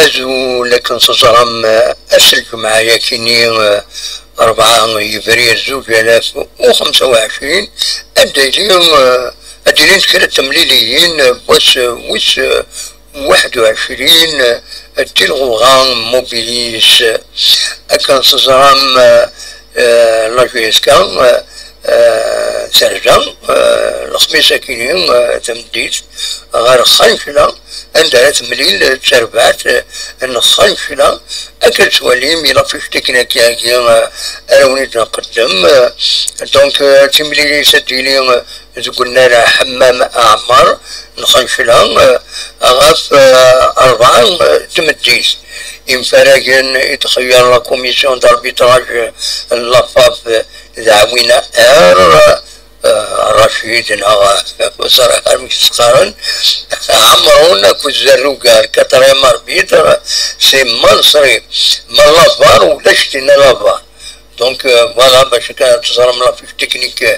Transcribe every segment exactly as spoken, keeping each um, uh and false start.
Azul, akken teẓram, eh, ass n lǧemɛa yakini, eh, rebɛa yebrir zuǧ alaf u xemsa u ɛecrin, ad d-yili, eh, ad d-ilint kra n temliliyin, eh, n wass, eh, wis, eh, waḥed u ɛecrin, eh, n tilɣuɣa Mobilis. Akken teẓram, eh, eh, la J S K, eh, eh, terza, eh, lexmis akini, eh, tameddit, ɣer Xancla, anda ara temlil d terbaɛt, eh, n Xancla. Akka tettwalim, ila fiche technique-agi, eh, ara wen-id-nqeddem. Eh, donc, eh, timlilit ad d-tili, eh, deg unnar Ḥemmam Aɛmar n Xancla, eh, ɣef, eh, rebɛa, eh, tmeddit. Imfaragen i d-txeyyer la commission d'arbitrage n la FAF d Ɛwina R, eh, Racid neɣ ur ẓriɣ amek s-qqaren, Ɛemrun akked Zerruga, le quatrième arbitre, c'est Manṣri. Ma la var, ulac dinna la var. Donc, euh, voilà, bac akka teẓram la fiche technique, euh,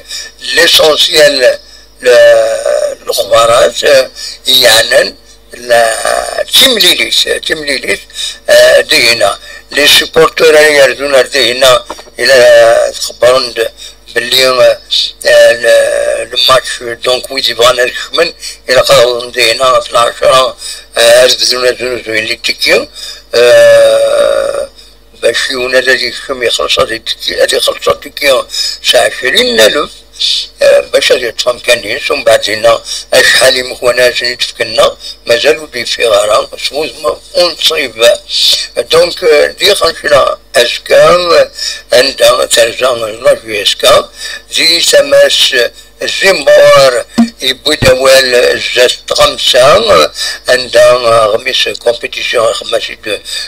l'essentiel, le- lexbarat, euh, i yeɛnan la timlilit, timlilit, euh, dihin-a. Les supporters ara yerzun ar dihin-a, ila txebbren-d belli, euh, euh, le, le match, donc, wid yebɣan ad kecmen, ilaq ad awḍen dihin-a ɣef lɛecṛa, euh, ad bdun ad znuzuyen les tickets. Euh, bac yiwen ad, ad yekcem, ixelleṣ ad itiki-, ad ixelleṣ atiki s ɛecrin n alef, eh, bac ad yeṭṭef amkan-is, umbeɛd dinna acḥal imekwan ara sen-id-fken, mazal ur d-yeffiɣ ara s wudem unṣib. Donc, eh, di Xancla azekka, eh, anda terza la J S K, di tama-s Zimbor yewwi-d awal zdat tɣamsa, anda aɣmis compétition ixemmas-id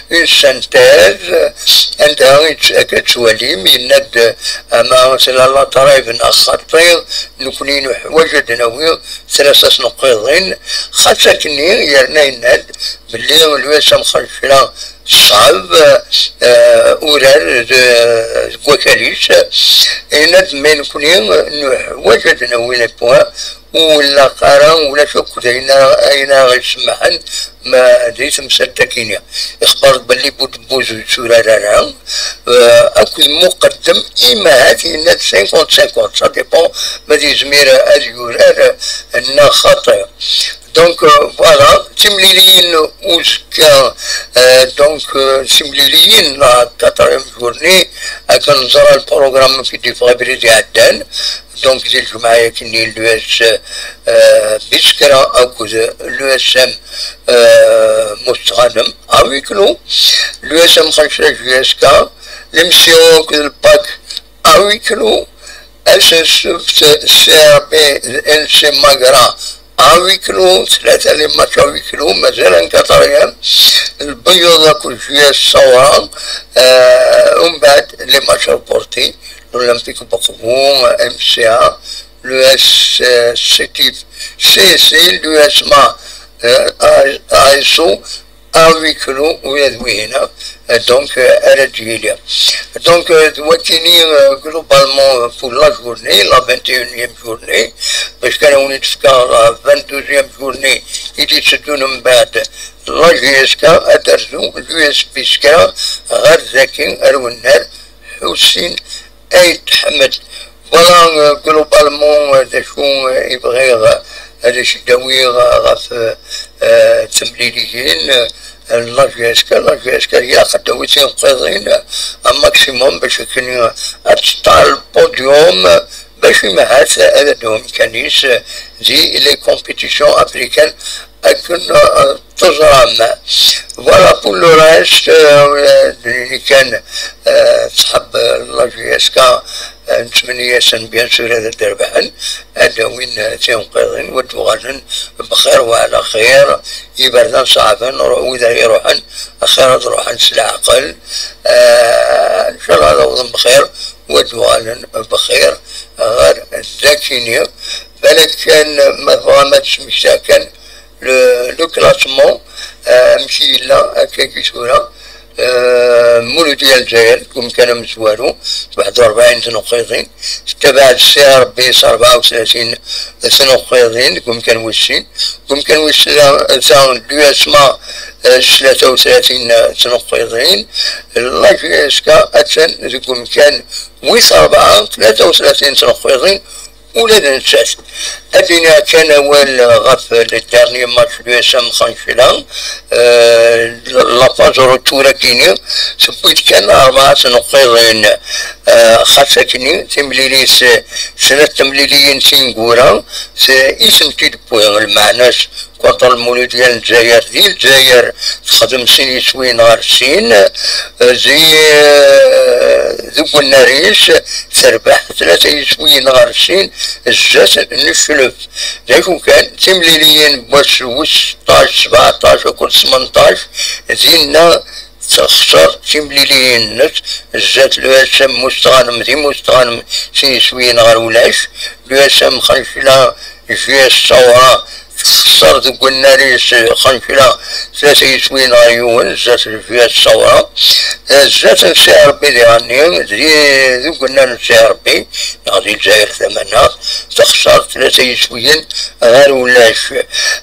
une synthèse, anda i tt-, akka tettwalim, yenna-d ama tella la trêve neɣ xaṭi, nekni nuḥwaǧ ad nawi tlata tneqqiḍin, xas akkenni yerna yenna-d belli l'U S M Xancla teṣɛeb, eh, urar de-, deg wakal-is. Yenna-d, mais nekni nuḥwaǧ ad nawi les points, ur nlaq ara, ulac akk d ayen ara, ayen ara ɣ-isemmḥen ma di temsalt-akini. Ixebber belli Budebbuz ur yetturar ara, eh, akked Muqeddem, imahat yenna-d cinquante cinquante, ça dépend ma d-yezmir ad yurar neɣ xaṭi. Donc, euh, voilà, timliliyin uzekka, euh, donc, euh, timliliyin la quatrième journée, akken neẓra lprogramme fi d-yeffeɣ abrid iɛeddan, donc di lǧemɛa yakkenni l'U S, euh, Biskra akked l'U S M, euh, Mustɣanem, à huis clos, l'U S M Xancla J S K, l'M C O akked le PAC, à huis clos, ass n ssebt C R B d N C Magra à huis clos, tlata les matchs à huis clos, mazal un quatrième, Lbeyyeḍ akked J S Sawra, euh, umbeɛd les matchs reportés, l'Olympique Boqbu, M C A, l'U S Sétif, C S C, l'U S M A, euh, A S O, à huis clos, ula d wihin, euh, donc, euh, ara d-yili. Donc, euh, d wakkini, euh, globalement, euh, pour la journée, la vingt et unième journée, parce que là, on est jusqu'à la vingt-deuxième journée, il est de Nembad, la J S K, Aterzu, l'U S P S K, Gardaki, Arwennar, Hussin, Ait Ḥmed. Voilà, euh, globalement, euh, d acu, euh, i bɣiɣ, euh, ad as-d-awiɣ, euh, ɣef, euh, euh, temliliyin, euh, la J S K, la J S K, ilaq ad d-tawi tineqqiḍin, euh, un maximum, bac akken, euh, ad teṭṭal podium, euh, bac imahat, euh, ad d-tawi amkan-is, euh, di les compétitions africaines, akken, euh, teẓram. Voilà, pour le reste, euh, d nini kan, euh, ṣṣḥab, euh, la J S K, euh, nettmenni-yasen, bien sûr, ad d-rebḥen, ad d-awin, euh, tineqqiḍin, u ad d-uɣalen bxir wa ɛla xir. Iberdan ṣeɛben, ru-, wid ara iruḥen, axir ad ruḥen s leɛqel. Euh, ncallah ad awḍen bxir, u ad d-uɣalen bxir ɣer dakini. Balak kan ma tebɣam ad tesmekta kan le, le classement, euh, amek i yella akkagi tura. Euh, Muludi Lezzayer deg umkan amezwaru, waḥed u rebɛin tneqqiḍin, tettabaɛ-d C R B s rebɛa u tlatin tneqqiḍin deg umkan wis sin, deg umkan wis tlata l'U S M A s tlata u tlatin tneqqiḍin. La J S K attan deg umkan wis rebɛa, tlata u tlatin tneqqiḍin ula d nettat. Ad iniɣ kan awal ɣef le dernier match du S M Xancela, la phase retour akini, tewwi-d kan rebɛa tneqqiḍin, xas akni timlilit, snat temliliyin tineggura, i tent-id-tewwi, lmeɛna-s contre Lmuludya n Lezzayer di Lezzayer, texdem sin yiswiyen ɣer sin, di, deg unnar-is terbeḥ tlata yiswiyen ɣer sin zdat n Cclef. D acu kan, timliliyin n wass wis seṭṭac, sebɛeṭṭac akked tmenṭac, dinna texṣer timliliyin-nnes zdat n l'U S M Mustɣanem, di Mustɣanem sin yiswiyen ɣer ulac, l'U S M Xancela J S Sawra texṣer deg unnar-is Xancela tlata yiswiyen ɣer yiwen zdat n J S Sawra, zdat n C R B diɣenni, di, deg unnar n C R B, neɣ di Lezzayer tamaneɣt, texṣer tlata yiswiyen ɣer ulac.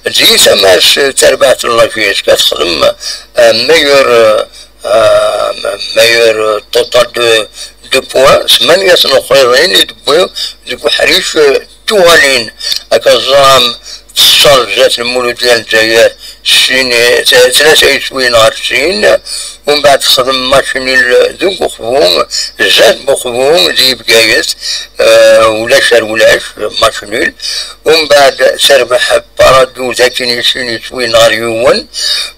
Di tama-s, tarbaɛt n la J S K texdem, euh, meilleur, euh, meilleur total de, de points, tmanya tneqqiḍin i d-tewwi deg uḥric, euh, tuɣalin. Akka teẓram, texṣer zdat n Lmuludya n Lezzayer sin, tlata yiswiyen ɣer sin, umbeɛd texdem match nul deg Uqbu, zdat n Uqbu di Bgayet, euh, ulac ar ulac, match nul. Umbeɛd terbeḥ Paradou d akin i sin yiswiyen ɣer yiwen,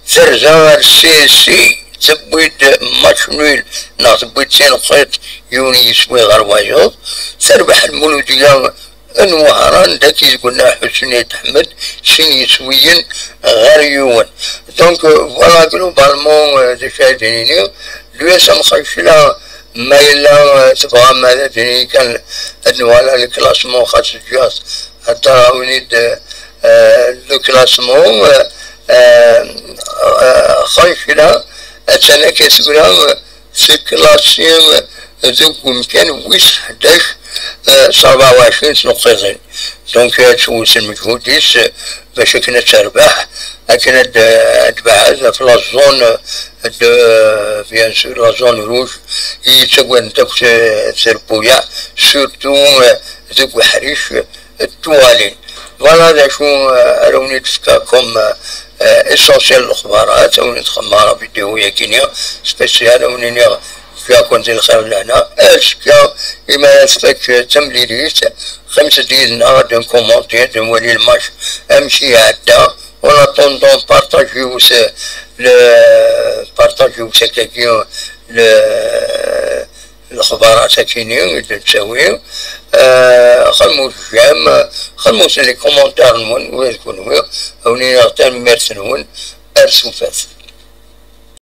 terza ar C S C, tewwi-d match nul, neɣ tewwi-d tineqqiḍt, yiwen yiswi ɣer wayeḍ, terbeḥ Lmuludya n Wehran daki deg unnar Ḥusni Ayt Ḥmed, sin yiswiyen ɣer yiwen. Donc, euh, voilà, globalement, euh, d acu ara d-nini. L'U S M Xancela, ma yella, euh, tebɣam ad d-nini kan, ad nuɣal ar le classement, xas ǧǧiɣ-t, ad d-aɣ-awin-id, euh, le classement, euh, euh, euh, Xancela, attan akka tura, euh, teklasi deg umkan wis ḥdac, eh, s rebɛa u ɛecrin tneqqiḍin. Donc, ad tewwet lmeǧhud-is, eh, bac akken ad terbeḥ, akken ad, ad tebɛed ɣef la zone de, bien sûr, la zone rouge, i yettaggaden akk t-, trebbuyaɛ, surtout, eh, deg uḥric, tuɣalin. Voilà d acu, euh, ara wen-id-fkeɣ comme, euh, essentiel n lexbarat, ad wen-id-xemmeɣ vidéo-yagi-nni spécial, ad wen-iniɣ ǧǧiɣ-ken di lxir d lehna. Azekka, imi ara tfak, euh, temlilit, qqimet-d yid-neɣ, ad nkumanti, ad nwali lmatch amek i iɛedda. En attendant, partagez-t, le, partagez-t akkagi, le, lexbarat akini i d-nettawi, eh, xedmut j'aime, xedmut les commentaires-nwen, ula d kunwi, ad wen-iniɣ tanemmirt-nwen, ar tufat.